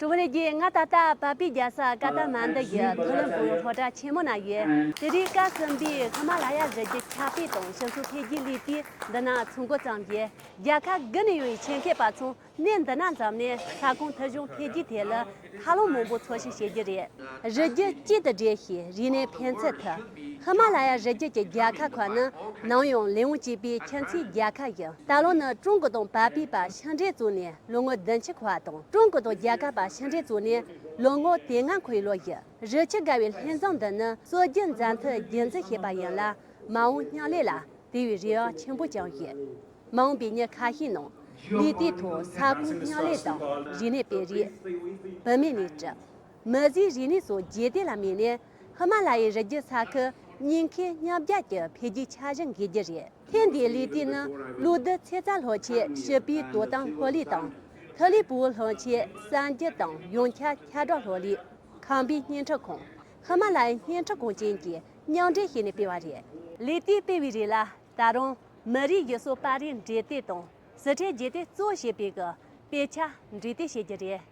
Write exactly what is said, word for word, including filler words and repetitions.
གྲོགས་པོ་ལྷན་རྒྱས། ང་ད་ལྟ་བ་པའི་རྒྱལ་ས་ཀ་ཐ་མན་ཌུ་ཡི་མཐོ་རིམ་སློབ་གྲྭ་ཆེན་མོ་ན་ཡོད། དེ་རིང་སྐབས་གསུམ་པའི་ཧི་མ་ལ་ཡ་རི་རྒྱུད་ཁྱབ་སྤེལ་དང་སྤྱི་ཚོགས་འཕེལ་རྒྱས་ལས་དེ་འདི་ན་ཚོགས་འགོ་བརྩམས་ཡོད། རྒྱལ་ཁབ་བརྒྱུད་ནས་ཡོང་བའི་ཆེད་མཁས་པ་ཚོ་གནས་འདི་ན་འཛོམས་ནས་ས་ཁོངས་ཐོན་གཞུང་འཕེལ་རྒྱས་ཐད་ལ་ཧ་ལམ་མང་པོ་འཚོལ་ཞིབ་བྱེད་རྒྱུ་རེད། རི་རྒྱུད་གཅིག་ཏུ་སྦྲེལ་ཞིང་རིག་གནས་ཕན་ཚུན་མཐུད། ཧི་མ་ལ་ཡ་རི་རྒྱུད་ཀྱི་རྒྱལ་ཁབ་ཁག་ནི་ནམ་ཡང་ལས་དབང་གཅིག་པའི་ཁྱིམ་མཚེས་རྒྱལ་ཁབ་ཡིན། ད་ལོ་ནི་ཀྲུང་གོ་དང་བ་པའི་བར་ཕྱི་འབྲེལ་བཙུགས་ནས་ལོ་ངོ་བདུན་ཅུ་འཁོར་བ་དང་། ཀྲུང་གོ་དང་རྒྱལ་ཁབ་བར་ཕྱི་འབྲེལ་བཙུགས་ནས་ལོ་ངོ་དེ་ལྔ་འཁོར་བའི་ལོ་ཡིན། རི་ཆུ་བརྒལ་བའི་ལྷན་འཛོམས་འདི་ནི་སྲོལ་རྒྱུན་མཛའ་མཐུན་རྒྱུན་འཛིན་བྱེད་པ་ཡིན་ལ། མ་འོངས་མཉམ་ལས་ལ་དེ་བས་རེ་བ་ཆེན་པོ་བཅངས་ཡོད། མ་འོངས་པའི་ཉིན་ཁ་ཤས་ནང་ལས་དེའི་ཐོག་ས་ཁོངས་མཉམ་ལས་དང་། རིག་གནས་སྤེལ་རེས། བུད་མེད་ནུས་སྒྲིག་མི་ཟད་རིག་གནས་སོགས་རྒྱུད་སྟོད་ལ་དམིགས་ནས་ཧི་མ་ལ་ཡའི་རི་རྒྱུད་ས་ཁུལ་ཉིན་ཁའི་ཉིན་བརྒྱ་གྱི་འཕེལ་རྒྱས་འཆར་གཞི་འགེལ་རྒྱུ་རེད། ཐེངས་འདིའི་ལས་དེ་ནི་ཀླུ་རྡོ་ཚེ་རྩ་ལྷོ་ཁྱེད་ཞི་པའི་དོ་དམ་ལྷོ་ལས་དང་། ཐུ་ལི་པུའུ་ལྷོ་ཁྱེད་གསར་འགྱུར་དང་ཡོངས་ཁྱབ་ཁྱབ་བསྒྲགས་ལྷོ་ལས། ཁམས་པའི་བརྙན་འཕྲིན་ཁང་། ཧི་མ་ལ་ཡའི་བརྙན་འཕྲིན་ཁང་བཅས་ཀྱིས་མཉམ་འབྲེལ་བྱས་ནས་སྤེལ་བ་རེད། ལས་དེ་སྤེལ་བའི་རིང་ལ་ད་རུང་མི་རིགས་ཡུལ་སྲོལ་པར་རིས་འབྲི་དེབ་དང་། སི་ཁྲོན་རྒྱུད་སྟོད་གཙོ་བྱས་པའི་གི་དཔེ་ཆ་འབྲི་དེབ་བྱེད་རྒྱུ་རེད།